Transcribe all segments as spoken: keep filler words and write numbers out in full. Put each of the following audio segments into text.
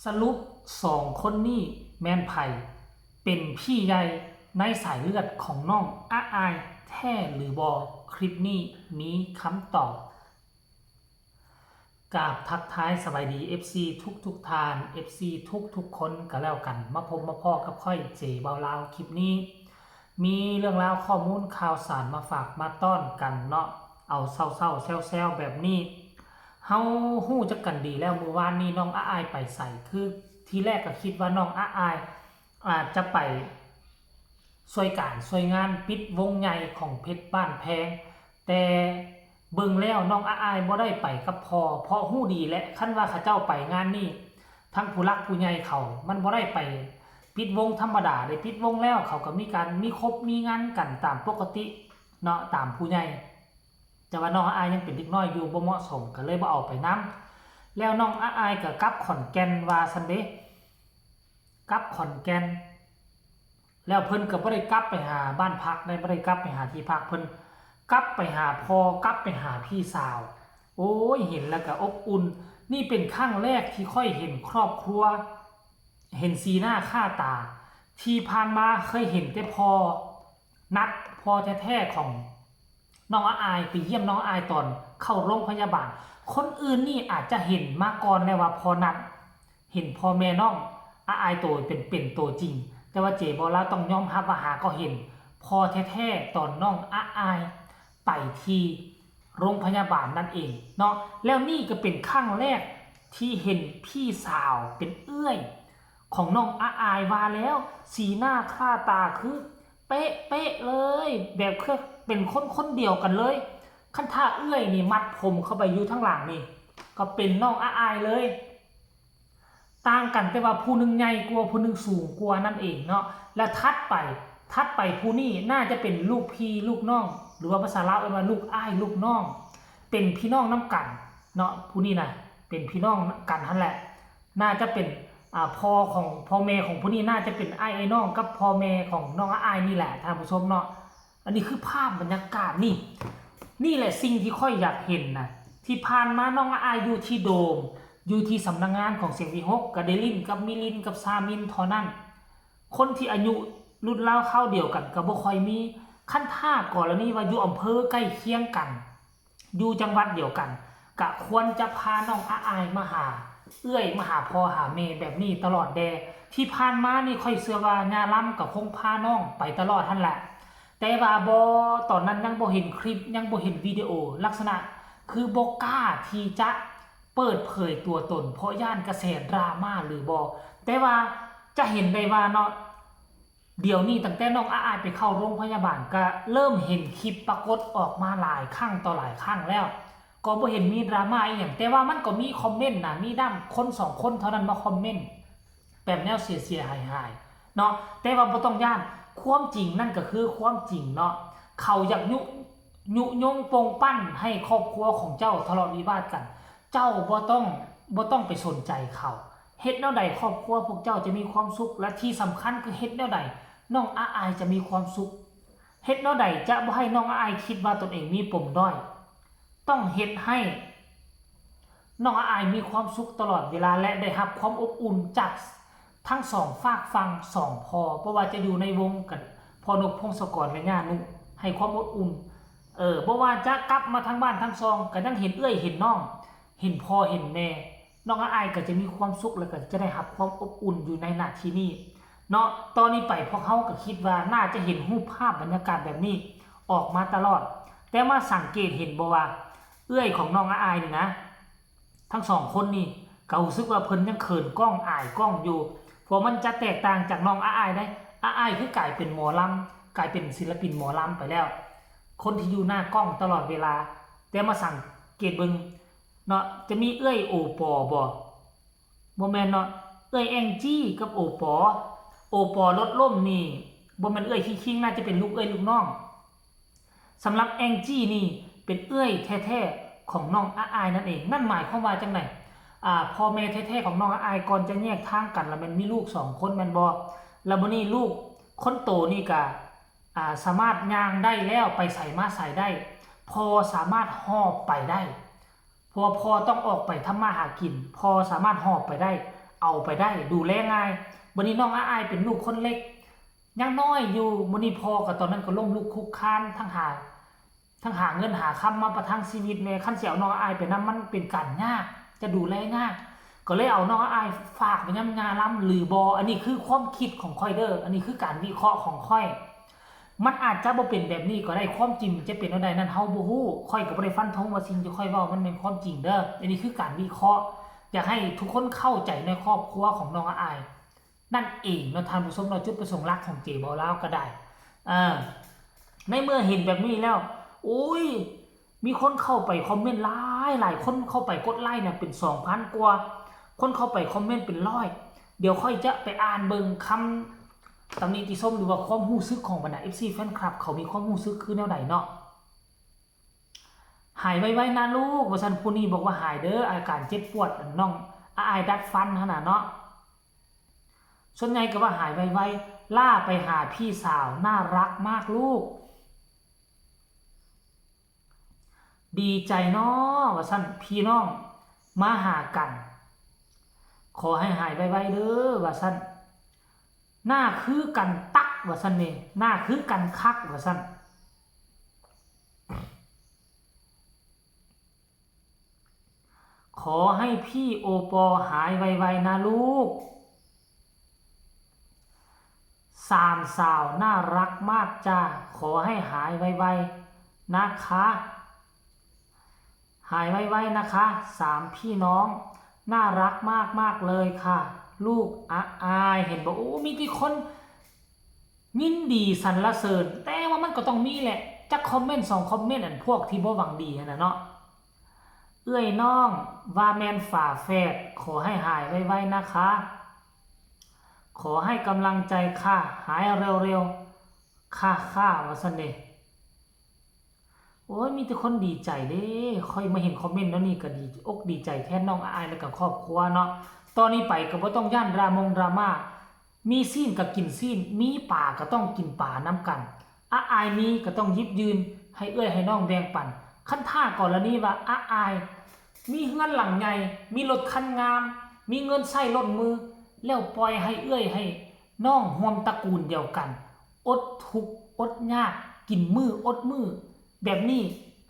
สรุปสองคนนี้แม่นไผ เป็นพี่ใหญ่ในสายเลือดของน้องอาอายแท้หรือบ่ คลิปนี้มีคำตอบ กราบทักทายสบายดี เอฟซี ทุกทุกท่าน เอฟซี ทุกทุกคนก็แล้วกัน มาพบมาพ้อกับข้อยเจเบาลาว คลิปนี้ มีเรื่องราวข้อมูลข่าวสารมาฝากมาต้อนกันเนาะ เอาเศร้าๆแซวๆแบบนี้ เฮาฮู้จักกันดีแล้ว มื้อวานนี้น้องอาอายไปไส คือทีแรกก็คิดว่าน้องอาอายอาจจะไปช่วยการช่วยงานปิดวงใหญ่ของเพชรบ้านแพง แต่เบิ่งแล้วน้องอาอายบ่ได้ไปกับพ่อ เพราะฮู้ดีแหละ คันว่าเขาเจ้าไปงานนี้ ทั้งผู้หลักผู้ใหญ่เขา มันบ่ได้ไปปิดวงธรรมดาเด้ ปิดวงแล้วเขาก็มีการมีคบมีงานกันตามปกติเนาะ ตามผู้ใหญ่ แต่ว่าน้องอาอายยังเป็นเด็กน้อยอยู่ บ่เหมาะสม ก็เลยบ่เอาไปนำ แล้วน้องอาอายก็กลับขอนแก่นว่าซั่นเด้ กลับขอนแก่น แล้วเพิ่นก็บ่ได้กลับไปหาบ้านพักได้ บ่ได้กลับไปหาที่พัก เพิ่นกลับไปหาพ่อ กลับไปหาพี่สาว โอ้ย เห็นแล้วก็อบอุ่น นี่เป็นครั้งแรกที่ข้อยเห็นครอบครัว เห็นสีหน้าค่าตา ที่ผ่านมาเคยเห็นแต่พ่อนัด พ่อแท้ๆของน้องอาอาย ไปเยี่ยมน้องอาอายตอนเข้าโรงพยาบาล คนอื่นนี่อาจจะเห็นมาก่อนแล้วว่าพ่อนัด เห็นพ่อแม่น้องอาอายโตเป็นเป็นโตจริง แต่ว่าเจเบาลาวต้องยอมรับว่าหาก็เห็นพ่อแท้ๆตอนน้องอาอายไปที่โรงพยาบาลนั่นเองเนาะ แล้วนี่ก็เป็นครั้งแรกที่เห็นพี่สาวเป็นเอื้อยของน้องอาอาย ว่าแล้วสีหน้าค่าตาคือเป๊ะเป๊ะเลย แบบคือเป็นคนคนเดียวกันเลย คันถ้าเอื้อยนี่มัดผมเข้าไปอยู่ทางหลังนี่ ก็เป็นน้องอาอายเลย ต่างกันแต่ว่าผู้หนึ่งใหญ่กว่า ผู้หนึ่งสูงกว่านั่นเองเนาะ และถัดไป ถัดไปผู้นี้น่าจะเป็นลูกพี่ลูกน้อง หรือว่าภาษาลาวเอิ้นว่าลูกอ้ายลูกน้อง เป็นพี่น้องนำกันเนาะ ผู้นี้นะ เป็นพี่น้องกันหั่นแหละ น่าจะเป็น อ่า พ่อของ พ่อแม่ของผู้นี้น่าจะเป็นอ้ายเอื้อยน้องกับพ่อแม่ของน้องอาอายนี่แหละท่านผู้ชมเนาะ อันนี้คือภาพบรรยากาศนี่ นี่แหละสิ่งที่ข้อยอยากเห็นนะ ที่ผ่านมาน้องอาอายอยู่ที่โดม อยู่ที่สำนักงานของเสียงวีหก ก็ได้ลิ้นกับมิลินกับซามินเท่านั้น คนที่อายุรุ่นราวคราวเดียวกันก็บ่ค่อยมี คันถ้ากรณีว่าอยู่อำเภอใกล้เคียงกัน อยู่จังหวัดเดียวกัน ก็ควรจะพาน้องอาอายมาหาเอื้อย มาหาพ่อหาแม่แบบนี้ตลอดแด่ ที่ผ่านมานี่ข้อยเชื่อว่าย่าลำก็คงพาน้องไปตลอดหั่นแหละ แต่ว่าบ่ ตอนนั้นยังบ่เห็นคลิป ยังบ่เห็นวิดีโอ ลักษณะคือบ่กล้าที่จะเปิดเผยตัวตน เพราะย้านกระแสดราม่าหรือบ่ แต่ว่าจะเห็นได้ว่าเนาะ เดี๋ยวนี้ตั้งแต่น้องอาอายไปเข้าโรงพยาบาล ก็เริ่มเห็นคลิปปรากฏออกมาหลายครั้งต่อหลายครั้งแล้ว ก็บ่เห็นมีดราม่าอีหยัง แต่ว่ามันก็มีคอมเมนต์นะ มีด้านคนสองคนเท่านั้นมาคอมเมนต์ แบบแนวเสียๆหายๆเนาะ แต่ว่าบ่ต้องย้าน ความจริงนั่นก็คือความจริงเนาะ เขาอยากยุ ยุยงปงปั้นให้ครอบครัวของเจ้าทะเลาะวิวาทกัน เจ้าบ่ต้อง บ่ต้องไปสนใจเขา เฮ็ดแนวใดครอบครัวพวกเจ้าจะมีความสุข และที่สำคัญคือเฮ็ดแนวใดน้องอาอายจะมีความสุข เฮ็ดแนวใดจะบ่ให้น้องอาอายคิดว่าตนเองมีปมด้อย ต้องเฮ็ดให้น้องอาอายมีความสุขตลอดเวลา และได้รับความอบอุ่นจากทั้งสองฝากฝั่งสองพ่อ บ่ว่าจะอยู่ในวงกัน พ่อนกพงศกรและย่านุ ให้ความอบอุ่น เออ บ่ว่าจะกลับมาทางบ้านทางซอง ก็ยังเห็นเอื้อยเห็นน้อง เห็นพ่อเห็นแม่ น้องอาอายก็จะมีความสุข แล้วก็จะได้รับความอบอุ่นอยู่ในณที่นี้เนาะ ต่อนี้ไปพวกเฮาก็คิดว่าน่าจะเห็นรูปภาพบรรยากาศแบบนี้ออกมาตลอด แต่มาสังเกตเห็นบ่ว่าเอื้อยของน้องอาอายนี่นะ ทั้งสองคนนี่ก็รู้สึกว่าเพิ่นยังเขินกล้องอายกล้องอยู่ เพราะมันจะแตกต่างจากน้องอาอายได้ อาอายคือกลายเป็นหมอลำ กลายเป็นศิลปินหมอลำไปแล้ว คนที่อยู่หน้ากล้องตลอดเวลา แต่มาสังเกตเบิ่งเนาะ จะมีเอื้อยโอปอบ่ บ่แม่นเนาะ เอื้อยแองจี้กับโอปอ โอปอรถล้มนี่ บ่แม่นเอื้อยขี้คิง น่าจะเป็นลูกเอื้อยลูกน้อง สำหรับแองจี้นี่เป็นเอื้อยแท้ๆของน้องอาอายนั่นเอง นั่นหมายความว่าจังได อ่า พ่อแม่แท้ๆของน้องอาอายก่อนจะแยกทางกัน แล้วแม่นมีลูกสองคนแม่นบ่ แล้วบัดนี้ลูกคนโตนี่ก็ อ่า สามารถย่างได้แล้ว ไปไสมาไสได้ พ่อสามารถหอบไปได้ เพราะว่าพ่อต้องออกไปทำมาหากิน พ่อสามารถหอบไปได้ เอาไปได้ ดูแลง่าย บัดนี้น้องอาอายเป็นลูกคนเล็ก ยังน้อยอยู่ มื้อนี้พ่อก็ตอนนั้นก็ล้มลุกคลุกคลาน ทั้งหา ทั้งหาเงินหาคำมาประทังชีวิตแน่ คันสิเอาน้องอาอายไปนำ มันเป็นการยาก จะดูแลยาก ก็เลยเอาน้องอาอายฝากไปนำย่าลำหรือบ่ อันนี้คือความคิดของข้อยเด้อ อันนี้คือการวิเคราะห์ของข้อย มันอาจจะบ่เป็นแบบนี้ก็ได้ ความจริงมันจะเป็นแนวใดนั้นเฮาบ่ฮู้ ข้อยก็บ่ได้ฟันธงว่าสิ่งที่ข้อยเว้ามันเป็นความจริงเด้อ อันนี้คือการวิเคราะห์ อยากให้ทุกคนเข้าใจในครอบครัวของน้องอาอาย นั่นเองเนาะท่านผู้ชมเนาะ จุดประสงค์หลักของเจเบาลาวก็ได้ อ่า ในเมื่อเห็นแบบนี้แล้ว โอ้ย มีคนเข้าไปคอมเมนต์หลายหลาย คนเข้าไปกดไลค์เนี่ยเป็นสองพันกว่า คนเข้าไปคอมเมนต์เป็นร้อย เดี๋ยวข้อยจะไปอ่านเบิ่งคำตำหนิติชมหรือว่าความรู้สึกของบรรดา เอฟซี แฟนคลับ เขามีความรู้สึกคือแนวใดเนาะ หายไวๆนะลูก ว่าซั่น ผู้นี้บอกว่าหายเด้อ อาการเจ็บปวดน้องอาอายดัดฟันหั่นน่ะเนาะ ส่วนใหญ่ก็ว่าหายไวๆ ล่าไปหาพี่สาว น่ารักมากลูก ดีใจเนาะ ว่าซั่น พี่น้องมาหากัน ขอให้หายไวๆเด้อ ว่าซั่น หน้าคือกันตัก ว่าซั่นนี่ หน้าคือกันคัก ว่าซั่น ขอให้พี่โอปอหายไวๆนะลูก สามสาวน่ารักมากจ้า ขอให้หายไวๆนะคะ หายไวๆนะคะ สามพี่น้อง น่ารักมากๆเลยค่ะ ลูกอาอาย เห็นบ่ โอ้ มีแต่คนยินดีสรรเสริญ แต่ว่ามันก็ต้องมีแหละ จักคอมเมนต์สองคอมเมนต์ อันพวกที่บ่หวังดีหั่นน่ะเนาะ เอื้อยน้อง ว่าแม่นฝาแฝด ขอให้หายไวๆนะคะ ขอให้กำลังใจค่ะ หายเร็วๆ ค่ะ ค่ะ ว่าซั่นเด้ โอ้ย มีแต่คนดีใจเด้ ข้อยมาเห็นคอมเมนต์แนวนี้ก็ดีอกดีใจแทนน้องอาอายและก็ครอบครัวเนาะ ต่อนี้ไปก็บ่ต้องย้านดรามงดราม่า มีซีนก็กินซีน มีปลาก็ต้องกินปลานำกัน อาอายมีก็ต้องหยิบยื่นให้เอื้อยให้น้องแบ่งปัน คันถ้ากรณีว่าอาอายมีเฮือนหลังใหญ่ มีรถคันงาม มีเงินใช้ล้นมือ แล้วปล่อยให้เอื้อยให้น้องร่วมตระกูลเดียวกัน อดทุกข์อดยาก กินมื้ออดมื้อ แบบนี้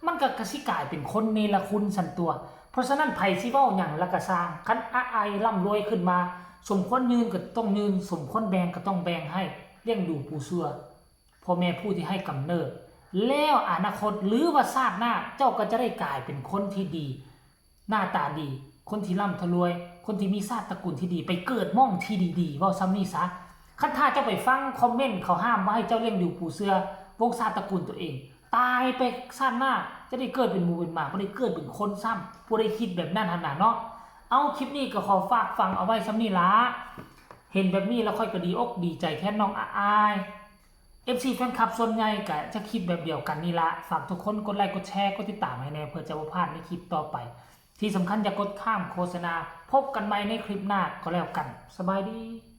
มันก็กะสิกลายเป็นคนเนรคุณซั้นตั่ว เพราะฉะนั้นไผสิเว้าหยังละก็ซ่าง คันอาอายร่ำรวยขึ้นมา สมควรยื่นก็ต้องยื่น สมควรแบ่งก็ต้องแบ่งให้ เลี้ยงดูปูเสือ พ่อแม่ผู้ที่ให้กำเนิด แล้วอนาคตหรือว่าชาติหน้าเจ้าก็จะได้กลายเป็นคนที่ดี หน้าตาดี คนที่ร่ำทะรวย คนที่มีชาติตระกูลที่ดี ไปเกิดหม่องที่ดีๆ เว้าซ่ำนี้ซะ คันถ้าเจ้าไปฟังคอมเมนต์เขาห้ามบ่ให้เจ้าเลี้ยงดูปูเสือ วงชาติตระกูลตัวเอง ตายไปชาติหน้าจะได้เกิดเป็นหมูเป็นหมา บ่ได้เกิดเป็นคนซ้ำ ผู้ใดคิดแบบนั้นหั่นน่ะเนาะ เอา คลิปนี้ก็ขอฝากฟังเอาไว้ซ่ำนี้ละ เห็นแบบนี้แล้วข้อยก็ดีอกดีใจแทนน้องอาอาย เอฟซี แฟนคลับส่วนใหญ่ก็จะคิดแบบเดียวกันนี่ละ ฝากทุกคนกดไลค์กดแชร์กดติดตามให้แน่ เพื่อจะบ่พลาดในคลิปต่อไป ที่สำคัญอย่ากดข้ามโฆษณา พบกันใหม่ในคลิปหน้าก็แล้วกัน สบายดี